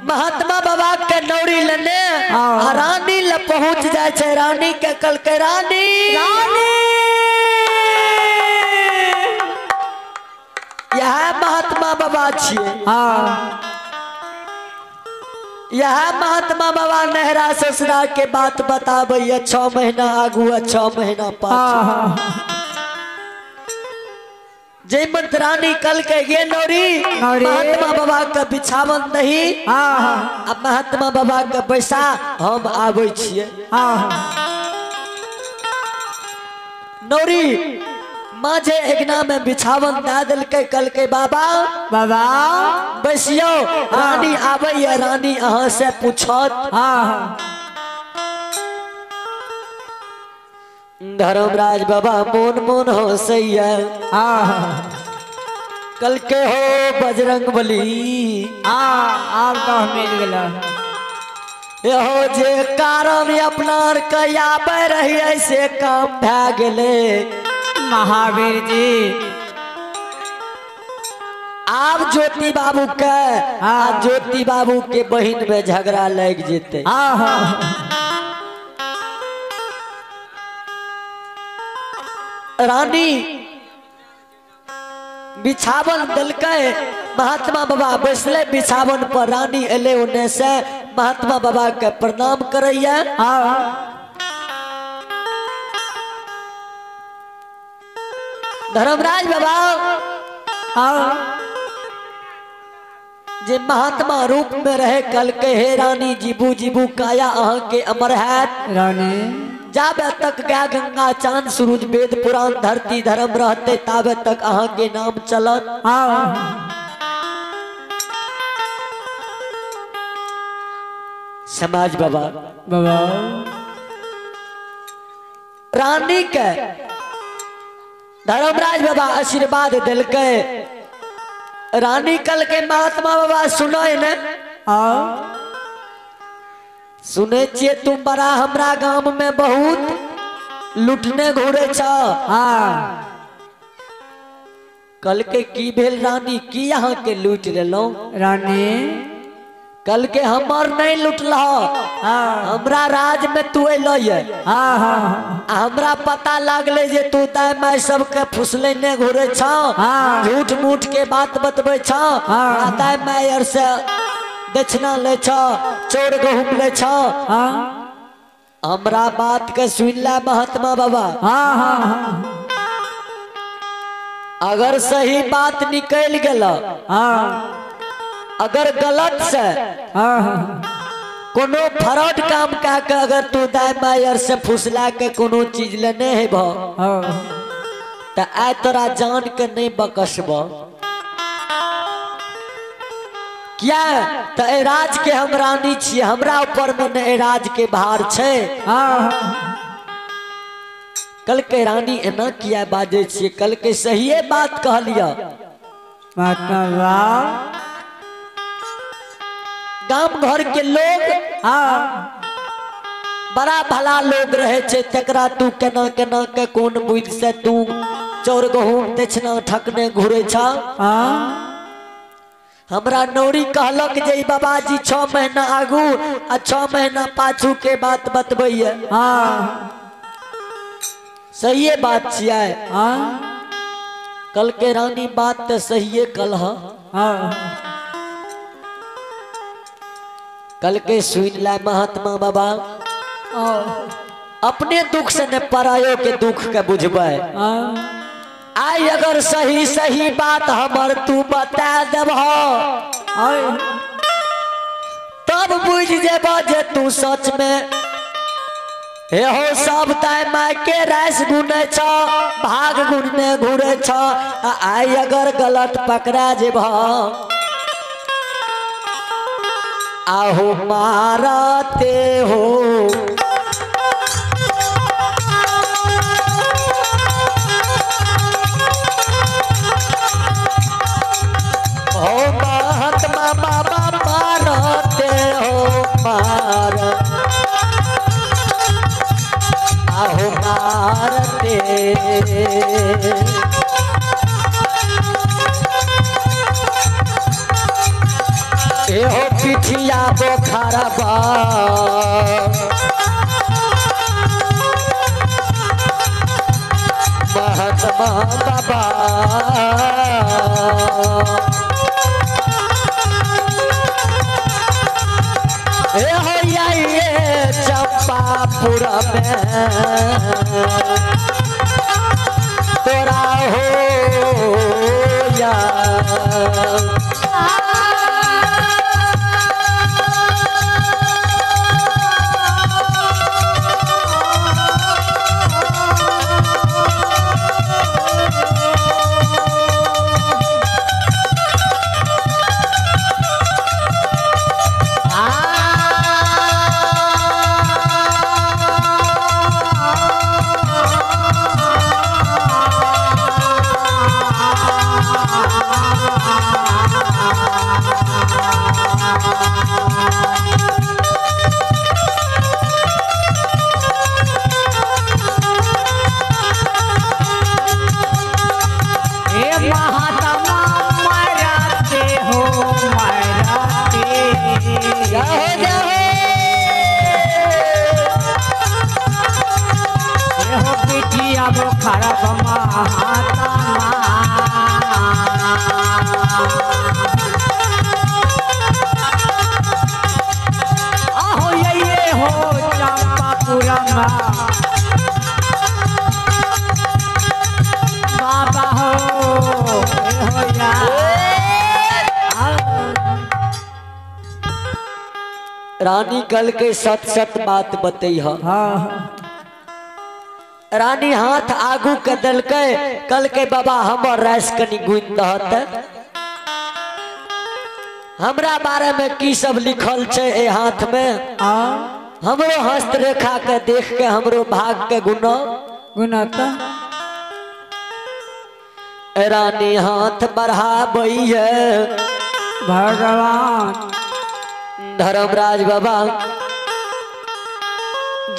महात्मा बाबा के नौरी लेने रानी ल पहुंच जाए छे। रानी के कल के रानी रानी यह महात्मा बाबा छिए। यह महात्मा बाबा नहरा ससुरा के बात बताबैया 6 महीना आगू 6 महीना पाछू। जयमंत रानी कल के ये नौरी महात्मा बाबा का बिछावन नहीं अब महात्मा बाबा का पैसा हम आबै छिए। नौरी माझे एगना में बिछावन दे दिलकै कल के बाबा बाबा बैसियो रानी आबैया रानी अहाँ से पूछत। धर्मराज बाबा मोन मोन हंसैया कल के हो बजरंग बली आब तो मिल गेला। हो जे कारण अपना के आबै रहिए से काम भए गेलै। महावीर जी आब ज्योति बाबू के आ ज्योति बाबू के बहिन में झगड़ा लग जेते। रानी बिछावन दिलकै महात्मा बाबा बैसले बिछावन पर रानी एले ओने से महात्मा बाबा के प्रणाम करैया। धर्मराज बाबा जे महात्मा रूप में रहे कल के हे रानी जीबू जीबू काया अहाँ के अमर हैत। रानी जाबे तक गाय गंगा चांद सूरज वेद पुराण धरती धर्म रहते ताबे तक अहाँ के नाम चलत। समाज बाबा बाबा रानी के धर्मराज बाबा आशीर्वाद दिलके। रानी कल के महात्मा बाबा सुनो ने सुने छिए तुम बड़ा हमरा गांव में बहुत लुटने घूरे छ। कल के की भेल रानी की यहाँ के लूट लेलो? रानी कल के हमर नहीं लुटल, हमरा राज में तू अलो हमरा पता लागले जे तू दाय माय सबके फुसले ने घूरे छ, झूठ मूठ के बात बतबे छ, दाय my are से दक्षिणा ले छ, चोर गहुम ले छ। हमरा बात के सुन ला महात्मा बाबा, अगर सही बात निकल गल, अगर गलत से कोनो फरौड काम का के अगर तू दाय my are से फुसला के कोनो चीज लेने है त आय तोरा जान के नहीं बकसब। क्या त ए राज के हम रानी छियै, हमरा ऊपर में ने ए राज के भार छै। कल के रानी एना किया बाजै छियै? कल के सहिए बात कहलिय। गाम घर के लोग बड़ा भला लोग रहे छे, तकरा तू केना केना के कोन बुद्धि से तू चोर गहूम दक्षिणा ठकने घूरे छ। हमरा नौरी कहलक जे बाबाजी 6 महीना आगू आ 6 महीना पाछू के बात बतबैया। सहिए बात छियै। कल के रानी बात तो सहिए कल। कल के सुन ला महात्मा बाबा, अपने दुख से ने परायो के दुख के बुझबै। आई अगर सही सही बात हमर तू बता देबह तब बुझ जेबह जे तू सच में हे हो सब ताय my के रास गुने छ, भाग गुने घूरे छ। आई अगर गलत पकड़ा जेबह आहो मारते हो। हो महात्मा बाबा मारते हो मार, आहो मारते। एहो पिठिया बोखरबा महात्मा बाबा। एहो ये चंपापुर में तोरा हो या। बाबा हो, हो या। रानी कल के सत सत बात बतई। हाँ। रानी हाथ आगू के दलकै, कल के बाबा हमर रास कनी गुन दहत, हमरा बारे में की सब लिखल छै ए हाथ में, हमरो हस्तरेखा के देख के हमरो भाग के गुना गुनाता। रानी हाथ बढ़ाबैये भगवान धर्मराज बाबा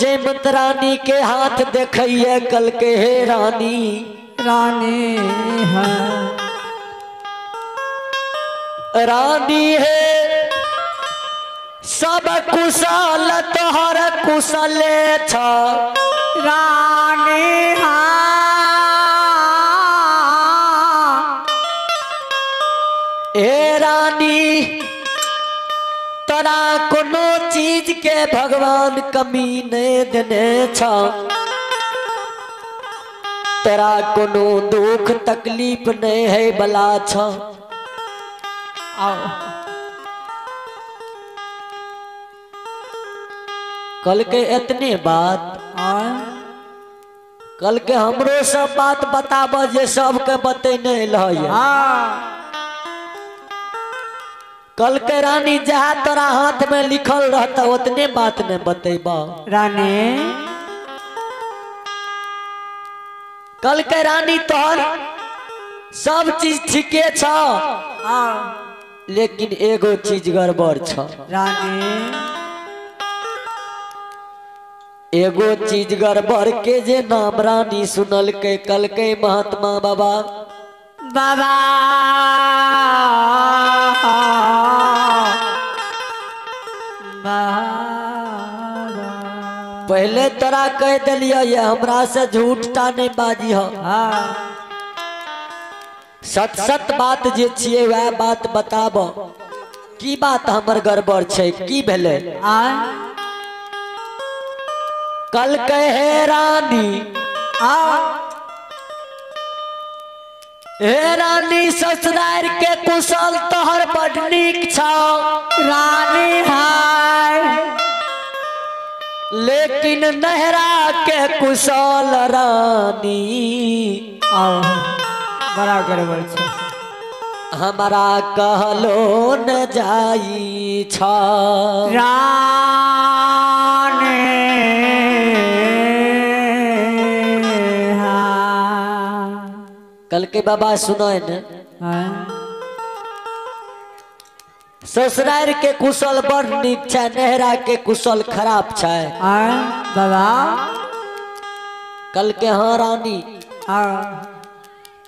जयमत रानी के हाथ देखिए कल के हे रानी रानी है रानी है सब कुशल तोहर कुशले छ रानी है हे रानी तोरा कोनो चीज के भगवान कमी नहीं देने छ, तोरा कोनो दुख तकलीफ नहीं है बला छ। कल के इतने बात, कल के हमरो सब बात बताब जे सबके बतेने लय। कल के रानी जहाँ तोरा हाथ में लिखल रहता उतने बात ने बतेबा रानी। कल के रानी तोहर सब चीज ठीके छ, लेकिन एगो चीज गड़बड़ छ रानी। एगो चीज गड़बड़ के जे नाम रानी सुनल के कल के महात्मा बाबा बाबा पहले तोरा कह दिलिया ये हमरा से झूठ टा नहीं बाजी हो। सत सत बात जे छिए वह बात बताब, की बात हमर गड़बड़ छै, की भेलै। कल कहे रानी हे रानी ससुरार के कुशल तोहर बड नीक छौ रानी हाय, लेकिन नहरा के कुशल रानी आओ बड़ा गड़बड़ छै हमारा कहलो न जाई छ रानी। कल के बाबा सुनो न, ससुरार के कुशल बड़ नीक छै, नहरा के कुशल खराब छै बाबा। कल के हाँ रानी,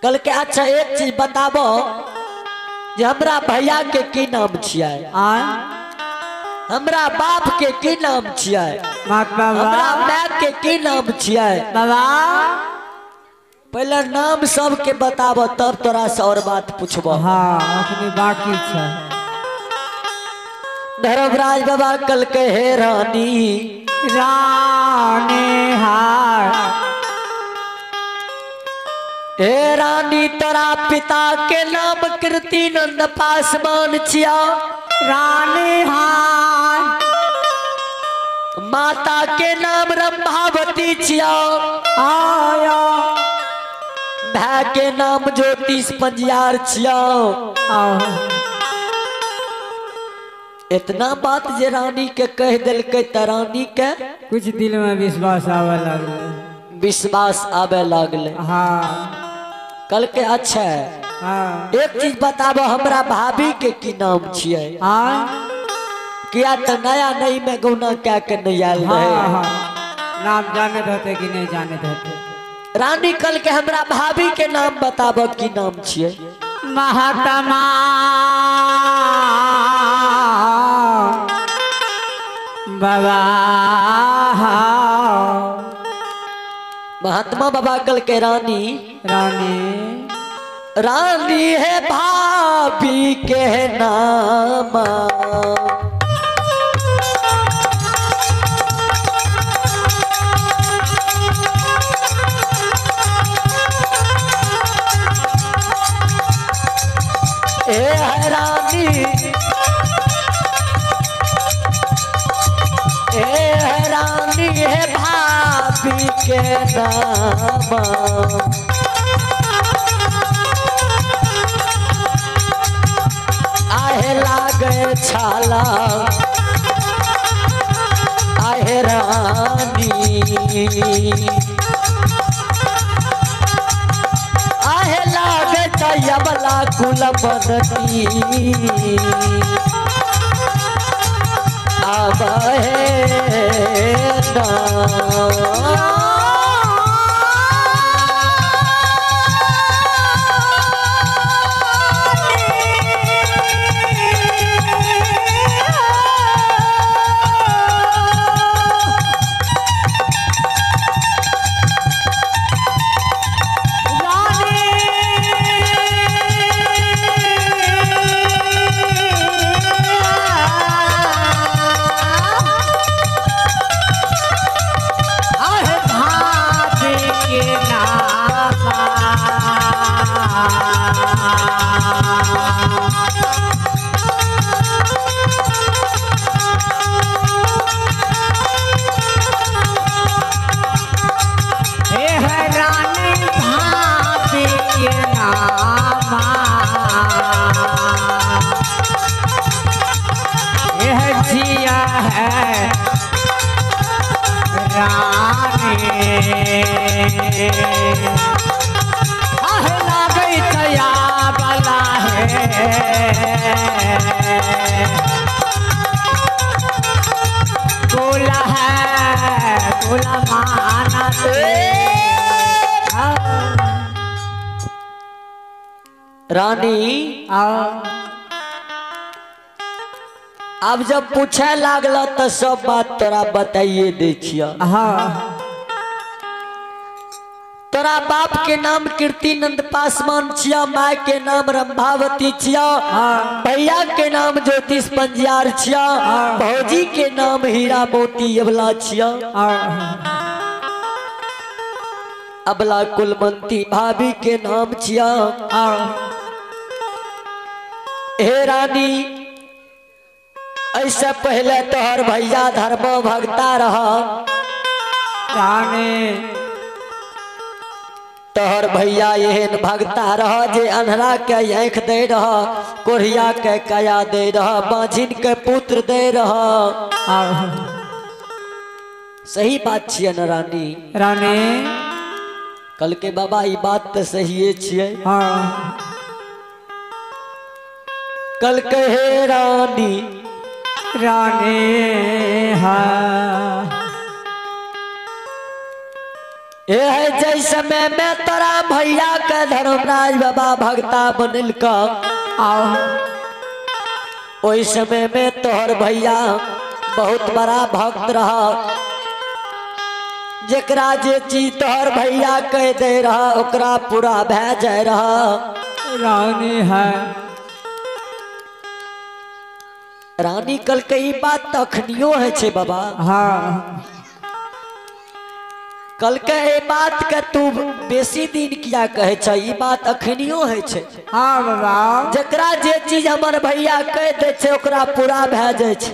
कल के अच्छा एक चीज बताबो जे हमरा भैया के की नाम छियै, हमरा बाप के की नाम छियै, हमरा माय के की नाम छियै बाबा। पहले नाम सबके बताबो तब तोरा से और बात पूछबो। हाँ अखनी बाकी छै। धर्मराज बाबा कल के हे रानी रानी हाय, हे रानी तोरा पिता के नाम कीर्ति नंद पासवान छिया रानी हाय, माता के नाम रंभावती छिया आया, भाई के नाम ज्योतिष पंजियार छिया। इतना बात जे रानी के कह दिलकै त रानी के कुछ दिल में विश्वास आवे लागले, विश्वास आवे लागले। हाँ कल के अच्छा है। हाँ एक चीज बताबो हमरा भाभी के की नाम छियै, किया त नया नई में गौना क्या के नहीं आयल रहे। हाँ, नाम जाने होते कि नहीं जाने होते। रानी कल के हमरा भाभी के नाम बताबो की नाम छियै। महात्मा बाबा, महात्मा बाबा कल के रानी रानी रानी है भाभी के नाम ए है रानी भाभी के नाम आहे लागे छाला आहे रानी आहे लागे चयबला कुल बनती आब हे ना। रानी अब जब पूछे लागल तो सब बात तोरा बताइए दे छिया। तोरा बाप के नाम कीर्तिनंद पासवान छिया, माय के नाम रंभावती छिया, भैया के नाम ज्योतिष पंजियार छिया, भौजी के नाम हीरा मोती अबला छिया, अबला कुलमंती भाभी के नाम छिया। हे रानी ऐसे पहले तोहर भैया धर्म भगता रहा रानी, तोहर भैया एहन भगता रह जे अन्हरा के आँख दे रह, कोढ़िया के काया दे रह, बाझिन के पुत्र दे रह। सही बात छियै न रानी? रानी कल के बाबा ई बात तो सही छियै। हाँ। कल के हे रानी रानी हाँ ए है जै समय में तोरा भैया के धर्मराज बाबा भगता बनल का ओहि समय में तोहर भैया बहुत बड़ा भक्त रहा, जेकरा जे चीज तोहर भैया कह दे रहा ओकरा पूरा भै जाय रहा। रानी है रानी कल के ई बात तखनियो है छे बाबा। हाँ। कल के ए बात के तू बेसी दिन किया कहे छ, ई बात अखनियो है छे। हाँ बाबा। जकरा जे चीज हमर भैया कह दे छे ओकरा पूरा भै जाय छे।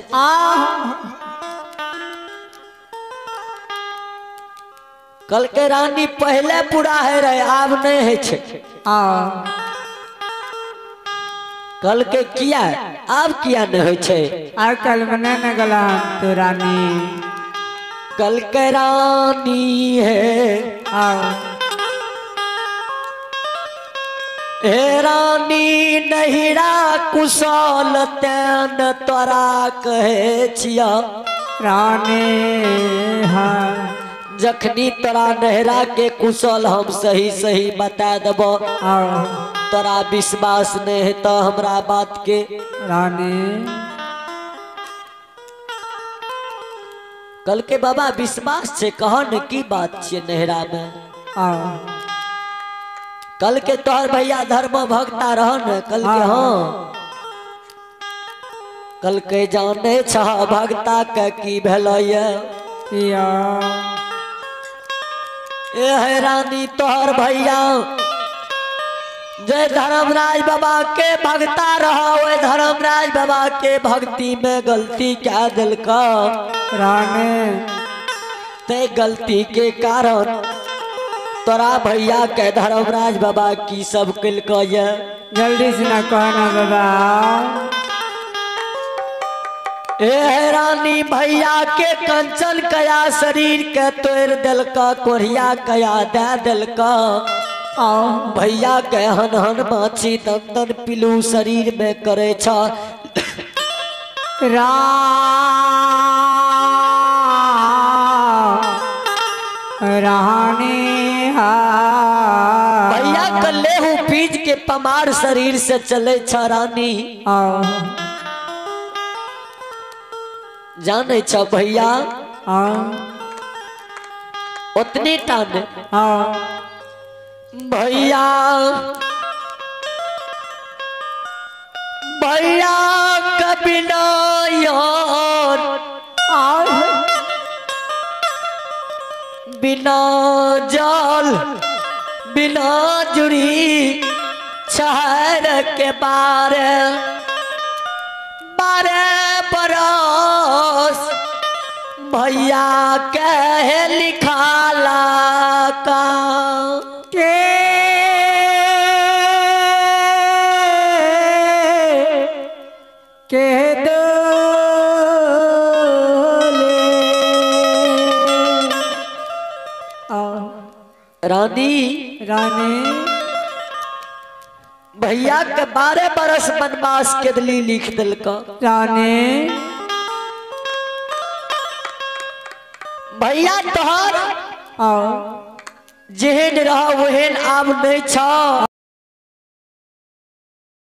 कल के रानी पहले पूरा है रहे आब नहीं है छे। कल के किया आब किया नहीं है छे। आ कल मने न गला तो रानी कल के रानी है। हे रानी नहिरा कुशल तैन तोरा कहे छिया रानी हाँ। जखनी तोरा नहरा के कुशल हम सही सही बता देबो, तोरा विश्वास नहीं है तो हमरा बात के रानी। कल के बाबा विश्वास छे कहन की बात छे नहरा में। कल के तोहर भैया धर्म भक्ता रहन। कल के हाँ कल के जाने छह भक्ता के की भेलय। ए है रानी तोहर भैया जय धर्मराज बाबा के भक्ता रहा, ओए धर्मराज बाबा के भक्ति में गलती क्या दिल का रानी। ते गलती के कारण तोरा भैया के धर्मराज बाबा की सब कलक ये जल्दी से ना कहना बाबा। ए रानी भैया के कंचन कया शरीर के तोड़ दिलका कोढ़िया कया दे दिलका। भैया के हन हन माछी दंदन पिलू शरीर में करे छ। रानी भैया के लेहू पीज के पमार शरीर से चले छ रानी। जाने छ भैया उतनी टान भैया भैया कभी ना यार बिना जाल बिना जुड़ी शहर के बारे बारे बरस भैया कह लिखाला का के रानी रानी भैया के 12 बरस बनवास के दिली लिख दिल का। रानी भैया तोहर जेहन रह वहन आब नहीं छ।